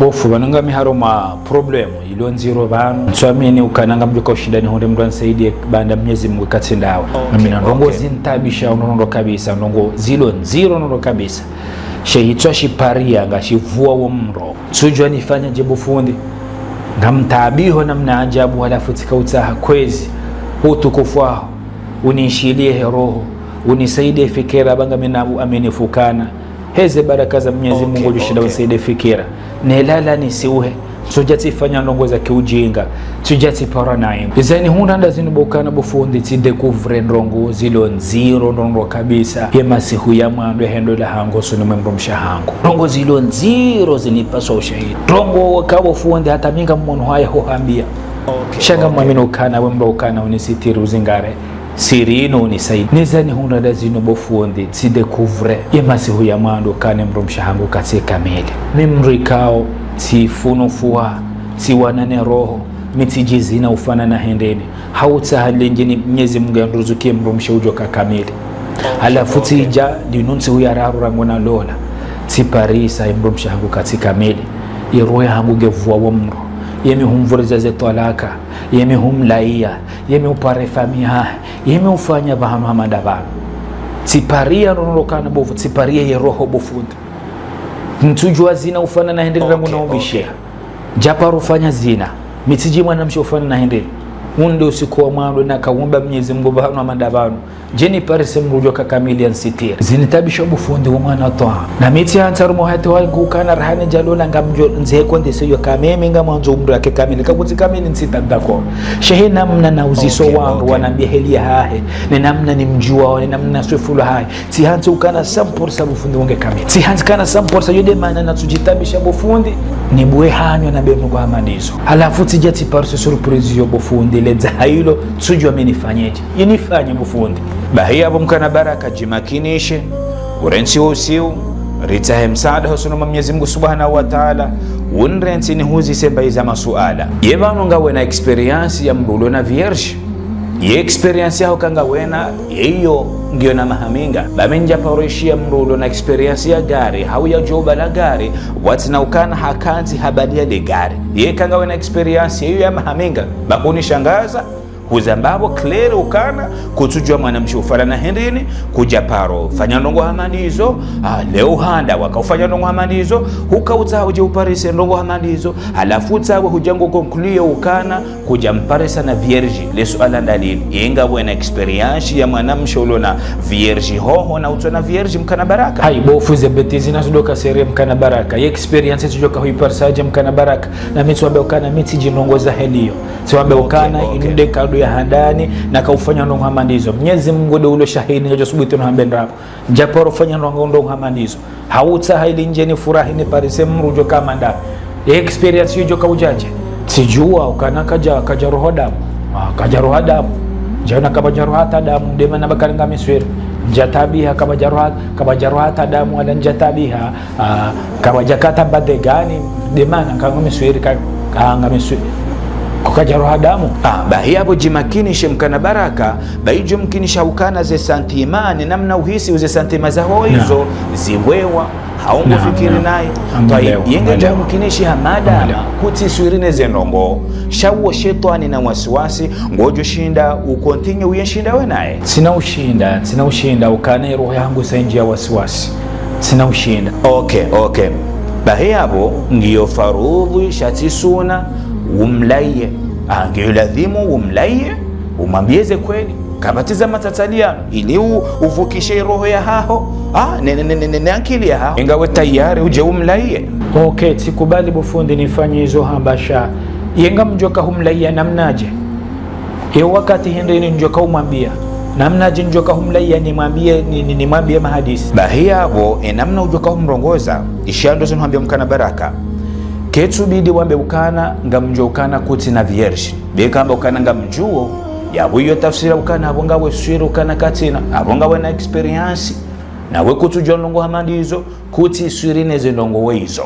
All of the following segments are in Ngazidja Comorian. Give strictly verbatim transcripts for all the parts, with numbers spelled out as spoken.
Bo fundi, pvanu ngami harumwa problème ilo ndziro pvanu. Ntsuamini ukana ngamdjoka ushinda nihundre mndru anisaidie, baanda Mnyezi Mungu katsi ndawe. Okay, ngamina ndrongo, okay, zinitaabisha ndrondro kabisa, ndrongo zilo ndziro ndrondro kabisa. She hitswa shiparia ngashivua wo mro. Ntsudjua nifanye dje bo fundi. Ngamtaabiho namna ajabu, halafu tsika utsaha kwezi utukufu waho, unishilie he roho, unisaidie fikira, ba ngamina uaminifu ukana heze baraka za Mnyezi Mungu, okay, djushinda, okay, unisaidie fikira. Nelala nisiuhe, ntsudja tsifanya ndrongo za kiujinga, ntsudja tsipara nayi. Iza nihundra nda zinu bo ukana bo fundi, tsidécouvre ndrongo zilo ndziro ndrondro kabisa ye masihu ya mwando ya he ndola hangu hosoni mwe mdrumshe hangu. Ndrongo zilo ndziro zinipasua ushahidi. Ndrongo ka bo fundi hata mi ngamwono haya ho hambia. Okay, sha ngamwamini, okay, ukana we mdru ukana unisitiri, uzingare siri inu, unisaidie. Neza nihundra nda zinu bo fundi, tsidécouvre ye masihu ya mwando ukana mdrumshe hangu katsi kamili. Mi mdru ikao tsifunufuha, tsiwana ne roho, mi tsidji zina ufanana hindrini. Hautsaha lindjini Mnyezi Mungu yanruzukie mdrumshe udjoka kamili. Halafu, okay, tsidja linu ntsihu ya raru rangu nalola, tsiparisa ye mdrumshe hangu katsi kamili. Ye roho ya hangu ngevua wo mro. Ye mi humvuriza ze twalaka. Ye mi humlaiya. Ye mi upare famiyi yahe. Ye mi ufanya pvahanu hama nda pvanu. Tsiparia ndrondro ukana bo fundi, tsiparia ye roho bo fundi. Ntsudjua zina ufanana hindrini rangu, okay, naubishiha. Okay. Ndjaparo fanya zina. Mi tsidji mwanamshe ufanana hindrini. Unu nde usiku wa mwando nakaomba Mnyezi Mungu pvahanu hama nda pvanu, dje niparise mdru udjoka kamili yanisitiri. Zinitaabisha bo fundi wo mwana twa. Na mi tsihantsa harumwa uhayati wangu ukana raha nidjalola ngamdjo ndze condition yo kamili, ngamwandzo mdru yake kamili. Kakutsi kamili ntsita d'accord. She he namna nauziso, okay, wandru, okay, wanambia heli yahahe, ne namna nimdjuao, ne namna swifa lahahe, tsihantsi ukana cent pour cent bo fundi wonge kamili. Tsihantsi ukana cent pour cent, yo nde mana natsudjitaabisha bo fundi, nibue hanyo na benu kwa amani zo. Halafu tsidja tsiparise surprise yo bo fundi, ledza hailo, ntsudjua mi nifanye dje. Inifanye bo fundi. Bahi yapvo mkana baraka, djimakinishe, urantsi wo usiu, ritsahe msaada hosoni mwa Mnyezi Mungu Subhanahu wa Ta'ala, unirantsi nihuzise mbayi za masuala. Ye pvanu ngawena expérience ya mdru ulo na vierge? Ye expérience yaho ka ngawena, yeyo ngiyo na maha minga? Ba mi ndjaparo ishia mdru ulo na expérience ya gari, hau ya djoba la gari, watsina ukana hakantsi habari ya le gari. Ye ka ngawena expérience yeyo ya maha minga? Ba hunishangaza, huzamba pvo clair ukana, kutsudjua mwanamshe ufanana hindrini, kudjaparo fanya ndrongo hama ndizo, ah, leo handa waka ufanya ndrongo hama ndizo, huka utsaha udje uparise ndrongo hama ndizo, halafu utsaha we hudja ngo conclure ukana, kudjamparisa na vierge, le suala ndalili. Ye ngawena expérience ya mwanamshe ulo na vierge hoho na utso na vierge mkana baraka? Hayi, bo fundi, ze bêtises nazo udjoka sérieux mkana baraka. Ye expérience tsudjoka huiparisaje mkana baraka? Na mi tsiwambe ukana mi tsidji ndrongo za heli yo. Tsiwambe, okay, ukana, okay, inu nde kado ya handani, naka ufanya ndrongo hama ndizo. Mnyezi Mungu nde ulo shahidi, ngadjo subutu no hambe ndrabo. Ndjaparo fanya ndrongo, ndrongo hama ndizo. Hautsaha ili ndje nifurahi niparise mdru udjoka hama nda. Ye expérience yo udjoka udjadje? Tsidjua ukana kadja, kadja roha damu. Ah, kadja roha damu. Ndjaona kapvadja roha hata damu, nde mana ba kari ngami swiri. Ndjataabiha, kapvadja roha, kapvadja roha hata damu, wala ndjataabiha. Ah, kapvadja kata mbade gani, nde mana ka ngami swiri, ka, ka ngami swiri. Ko kadja roha damu. Ah, bahi yapvo djimakinishe mkana baraka, ba idjo mkinisha ukana ze sentiments, ne namna uhisi uze sentiments zaho izo, naam, ziwewa, hau, naam, ngufikiri, naam, nayi. Naam. Twayib, yenge djo mkinishi hama nda, naam, kutsi swiri ne ze ndrongo. Sha wo shetwani na wasiwasi, ngodjo shinda ucontinue uye shinda we naye? Tsina ushinda, tsina ushinda, ukana ye roho yangu sa indji ya wasiwasi. Tsina ushinda. Okay, okay. Bahi yapvo, ngiyo faradhwi, sha tsi suna, umlaiye. Ah, ngiyo lazimu umlaiye, umwambie ze kweli. Kapvatsi za matsatsaliyano, ili u-, uvukishe roho yahaho, ah, ne, ne, ne ankili yahaho. Inga we tayari udje umlaiye? Okay, tsikubali bo fundi nifanye izo hamba sha. Ye ngamdjoka humlaiya namnadje? Ye wakati hindri ni ndjoka umwambia? Namnadje ndjoka humlaiya nimwambie, ni, ni, nimwambie mahadisi? Bahi yapvo, ye namna udjoka humrongoza, isha ndo zinu hambia mkana baraka. Ketsubidi wambe ukana, ngamdjuo ukana kutsi na vierge. Be kamba ukana ngamdjuo, yapvo iyo tafsira ukana apvo ngawe swiri ukana katsina, apvo ngawe na expérience. Nawe kutsudjua ndrongo hama ndizo, kutsi swiri ne ze ndrongo we izo.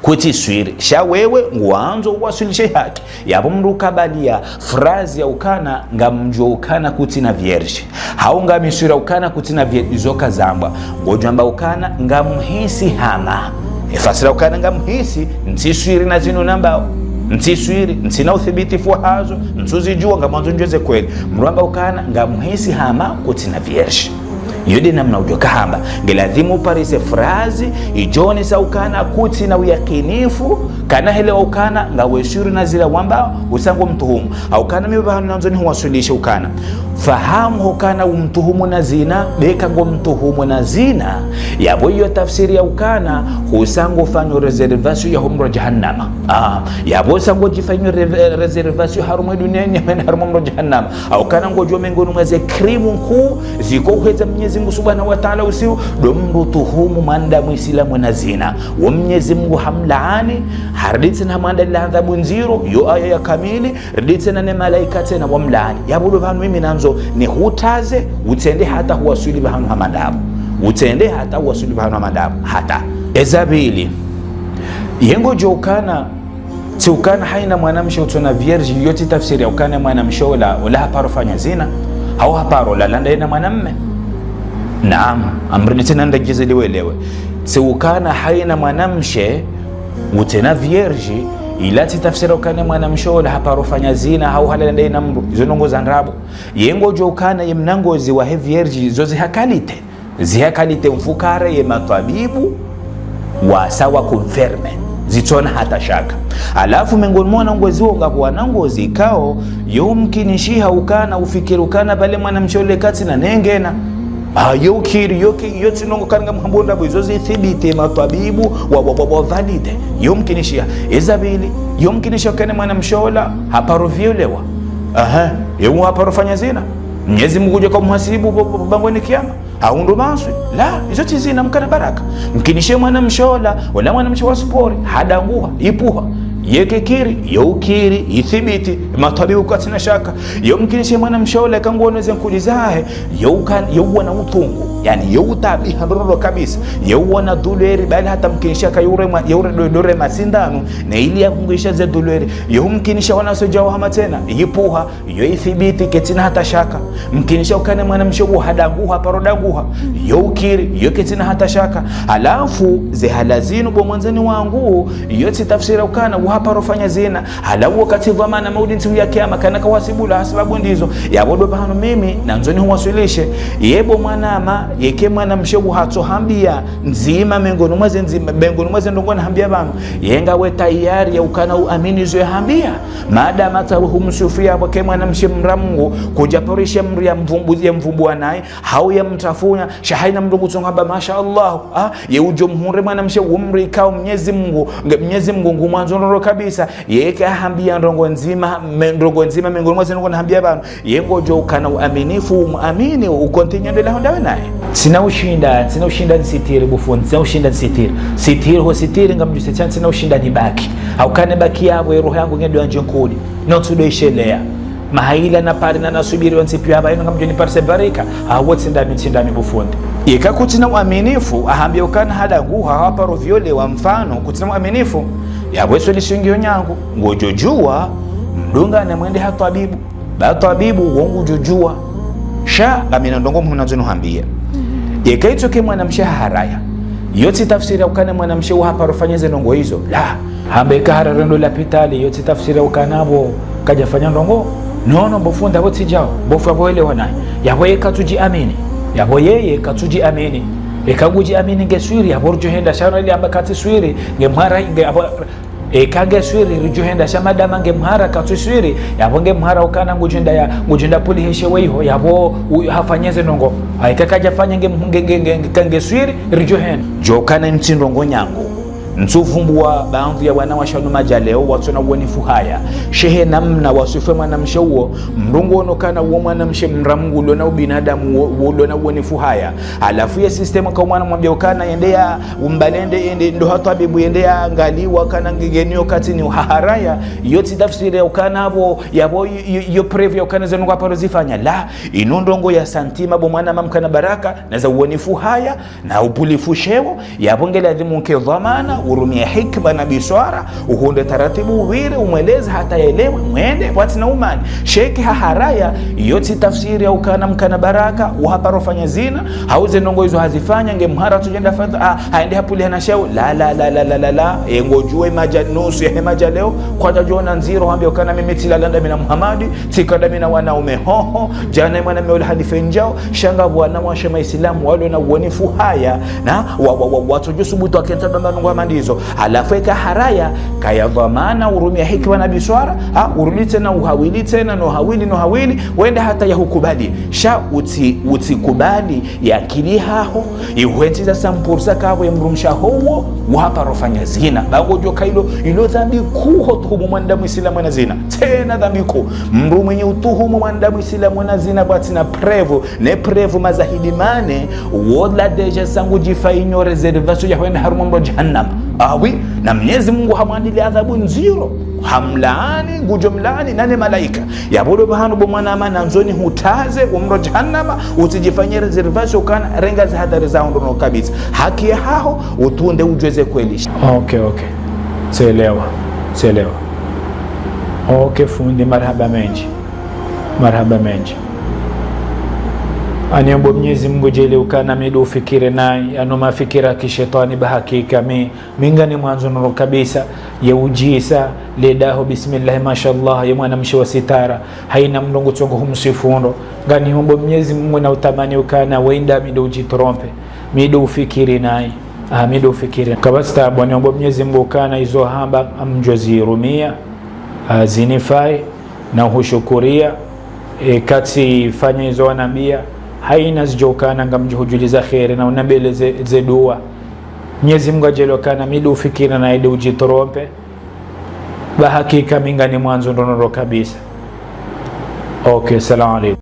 Kutsi swiri. Sha wewe, ngwandzo uwaswilishe haki. Yapvo mdru kabalia phrase ya ukana, ngamdjuo ukana kutsi na vierge. Hau ngami swiri ukana kutsi na vierge, izo kazambwa. Ngodjo amba ukana, ngamhisi hama. Efasiri ukana ngamhisi, ntsiswiri na zinu nambao. Ntsiswiri, ntsina uthibitifu hazo, ntsuzijua, ngamwandzo ndjuwe ze kweli. Mdru amba ukana, ngamhisi hama kutsina vierge. Iyo nde namna udjo kahamba. Nge ladhimu uparise frazi, idjonesa ukana kutsina uyakinifu, kana helewa ukana, ngawe sûr na zila wambao, usa ngomtuhumu. Au kana mi pvahanu nandzo nihuwaswilishe ukana. Fahamu hukana umtuhumu na zina, beka ngomtuhumu na zina. Yapvo iyo tafsiri ya ukana, husa ngofanyo réservation ya ho moro jahannama. Ah, yapvo husa ngodjifanyo re-, réservation harumwa dunia nyamene harumwa moro jahannama. Au kana ngodjo mengoni mwa ze crime nkuu, ziko uhedza Mnyezi Mungu Subhanahu wa Ta'ala usiu, ndo mdru tuhumu mwanadamu Isilamu na zina. Wo Mnyezi Mungu hamlaani, haridi tsena hamwandalia adhabu ndziro, yo aya ya kamili, ridi tsena ne malaika tsena wamlaani. Yapvo ndo pvanu mimi nandzo nihutaze, utsende hata huwaswili pvahanu hama ndapvo. Utsende hata huwaswili pvahanu hama ndapvo. Hata. Eza pvili. Ye ngodjo ukana, tsi ukana haina mwanamshe utsona vierge, iyo tsi tafsiri ya ukana mwanamshe ola, ola haparo fanya zina, hau haparo lala ndaye na mwanamme. Naam, amrini tsena ndadjizidi welewe. Tsi ukana haina mwanamshe utsena vierge, ila tsi tafsiri ya ukana mwanamshe ola haparo fanya zina, hau halala ndaye na mdru. Izo ndrongoo za ndrabo. Ye ngodjo ukana ye mna ngozi wahe vierge, zo ziha qualité. Ziha qualité mfukare ye matwabibu, wasa wa confirme. Zitsona hata shaka. Halafu mengoni mwa wana ngozi wo ngapvo wana ngozi ikao, yo mkinishiha ukana, ufikiri ukana pvale mwanamshe ule katsina nengena. Ah, yo ukiri, yo ki-, yo tsi ndrongoo kana ngamhambo ndrabo izo zithibiti matwabibu, wa, wa, wa, wa valide. Yo mkinishiha. Eza pvili, yo mkinishiha ukana mwanamshe ola, haparo violewa. Aha, yo haparo fanya zina. Mnyezi Mungu udjo ka umhasibu bo, bo, bo, bangweni kiyama. Hau ndo maswi. La, izo tsi zina mkana baraka. Mkinishe mwanamshe ola, ola mwanamshe wa spori, hadanguha, ipvuha. Yeke kiri, yo ukiri, ithibiti, matwabibu katsina shaka. Yo mkinishe mwanamshe ola, eka nguono ze nkuli zahe, yo ukan-, yo uona utungu. Yani, yo utabiha ndrondro kabisa. Yo uona douleur, bali hata mkinishe aka yo urema, yo ure-, do-, do rema sindanu, na ili ya hungisha ze douleur. Yo mkinishe wana sojao hama tsena, ipvuha. Yo ithibiti ketsina hata shaka. Mkinisha ukana mwanamshe wo hadanguha, haparo danguha. Yo ukiri, yo ketsina hata shaka. Halafu, ze hala zinu bo mwandzani wangu, yo tsi tafsiri ya ukana, wo haparo fanya zina. Halafu wakati dhwamana maudi ntsihu ya kiyama, kana kawasibula, hasababu ndizo. Yapvo ndo pvahanu mimi, nandzo nihuwaswilishe. Ye bo mwanama, yeke mwanamshe wo hatso hambia, ndzima mengoni mwa ze ndzima, mengoni mwa ze ndrongoo nahambia pvanu. Ye ngawe tayari ya ukana uamini zo yahambia. Maadama tsaruhu msufia pvwake mwanamshe mdra Mungu, kudja porishe mdru ya mvumbu-, ya mvumbuwa naye, hau ya mtafunya, sha haina mdru kutsonga hamba, masha Allah, ah, ye udjo mhundre mwanamshe wo mdru ikao Mnyezi Mungu, nge-, Mnyezi Mungu ngumwandzo ndrondro kabisa, yeka hahambia ndrongoo ndzima, me-, ndrongoo ndzima, mengoni mwa ze ndrongoo nahambia pvanu, ye ngodjo ukana uaminifu, umuamini, ucontinue ndela ho ndawe naye. Tsina ushinda, tsina ushinda nisitiri bo fundi, tsina ushinda nisitiri. Sitiri ho sitiri ngamdjuse tsena tsina ushinda nibaki. Hau kana nibaki yapvo, ye roho yangu ngendo yandje nkuli. No tsudo ishelea. Mahaila na pari na nasubiri wontsi pia hamba inu ngamdjo niparise barika. Hau tsi ndami, tsi ndami bo fundi. Yeka kutsina uaminifu, ahambia ukana hadanguha, haparo violewa mfano, kutsina uaminifu. Yapvo solution ngiyo nyangu. Ngodjo djuwa, mdungane mwende ha twabibu. Ba twabibu wo ngudjo djuwa. Sha, ngamina ndrongoo muhimu nandzo nuhambie. Yeka itsoke mwanamshe haharaya. Yo tsi tafsiri ya ukana mwanamshe wo haparo fanya ze ndrongoo izo. La. Hamba eka harara ndo lapitali, yo tsi tafsiri ya ukana pvo kadjafanya ndrongoo. No, no, bo fundi, apvo tsi djao. Bo fundi, apvo elewa naye. Yapvo ye katsudjiamini. Yapvo yeye katsudjiamini. Eka ngudjiamini nge swiri, yapvo ridjo henda sha no ili amba katsi swiri, nge mhara, nge apvo Eka nge swiri, ridjo henda sha maadama nge mhara katsu swiri, yapvo nge mhara ukana ngudjo enda ya, ngudjo enda puli heshe weiho, yapvo u-, hafanya ze ndrongoo. Eka kadjafanya nge, nge, nge, nge, nge, ka nge swiri, ridjo henda. Djo kana mtsi ndrongoo nyangu. Ntsuvumbuwa baadhwi ya wanawashe wanu madja leo, watsona uwonifu haya. Sha he namna waswifu mwanamshe uwo, mdru nguono kana uwo mwanamshe mdra Mungu, ulona ubinadamu uwo, uwo ulona uwonifu haya. Halafu ye système ka umwana mwambia ukana, yende ya, umbalende ende ndo ha twabibu yende yaangaliwa kana ngeni yo katsi ni uhaharaya, yo tsi tafsiri ya ukana apvo, yapvo yo, yo, yo preuve ya ukana ze ndrongoo haparo zifanya. La, inu ndrongoo ya santima bo mwanama mkana baraka, na za uwonifu haya, na upulifu sheo, yapvo nge ladhimu nke dhwamana, Urumie hikima na biswara, uhundre taratibu, uwire, umweleze hata yaelewe, mwende pvwatsina umani. Sha eka haharaya, iyo tsi tafsiri ya ukana mkana baraka, uhaparo fanya zina, hau ze ndrongo izo hazifanya, nge mhara tsudjenda fadha, ah, haende hapvuli hana sheo, la, la, la. E, ngodjuwe madja nusu yahe madja leo, kwadjadjona ndziro, hambia ukana mimi tsilala ndami na Muhamadi, tsika ndami na wanaume hoho, djana mwana mme ule hanife ndjao, sha ngapvo wanawashe maislamu, walo na uwonifu haya, na, wa, wa, wa, watsodjo subutu wakentsa bamba nungu hama ndizo. Halafu eka haraya, kaya dhwamana urumia hikima na biswara, ha, urudi tsena uhawili tsena, no hawili, no hawili, wende hata yahukubali. Sha utsi, utsikubali, ye akili haho, ihwentsi za sampursa kapvo ye mdrumshe haho uwo, uhaparo fanya zina. Ba ngodjo ka ilo, ilo dhambi kuu ho utuhumu mwanadamu isilamu na zina. Tsena dhambi kuu. Mdru mwenye utuhumu mwanadamu isilamu na zina pvwatsina preuve, ne preuve mazahidi mane, wola déjà sa ngudjifanyo réservation ya hwenda harumwa moro jahannama. Ah oui, na Mnyezi Mungu hamwandilia adhabu ndziro. Hamlaani, ngudjo mlaani, nane malaika. Yapvo ndo pvahanu bo mwanama nandzo nihutaze, wo moro jahannama, utsidjifanyie réservation ukana, renga zihadhari zaho ndro no kabisa. Haki yahaho, utunde udjuwe ze kweli. Ok, ok. Tselewa, tselewa. Ok, fundi, marahaba mendji. Marahaba mendji. Aniombo Mnyezi Mungu djeli ukana mi ndo ufikiri nayi, yanu mafikira kishetwani ba hakika mi, mi ngani mwandzo ndro kabisa, ye udjisa, le daho, bismillah, mashallah, ye mwanamshe wa sitara, hayina mdru ngutsongo humswifu ndro. Nganiombo Mnyezi Mungu na utamani ukana wenda mi ndo udjitrompe, mi ndo ufikiri nayi. Ah, mi ndo ufikiri. Kapvatsi taabu, niombo Mnyezi Mungu ukana izo hamba ngamdjo zirumia, ah, zinifae, na uhushukuria, e, katsifanya izo wanambia, hayina zidjo ukana ngamdjo hudjuliza kheri na unambele ze, ze dua. Mnyezi Mungu adjeli ukana mi ndo ufikiri nayi ndo udjitrompe, ba hakika mi ngani mwandzo ndro ndro kabisa. Ok, salam alaikum.